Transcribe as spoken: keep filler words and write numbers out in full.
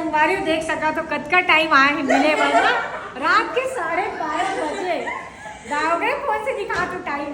संगवारी हो, देख सकत हो कतका टाइम आए हे मिले बर ना। रात के साढ़े बारह बजे। गाँव गए फोन से दिखा तू टाइम।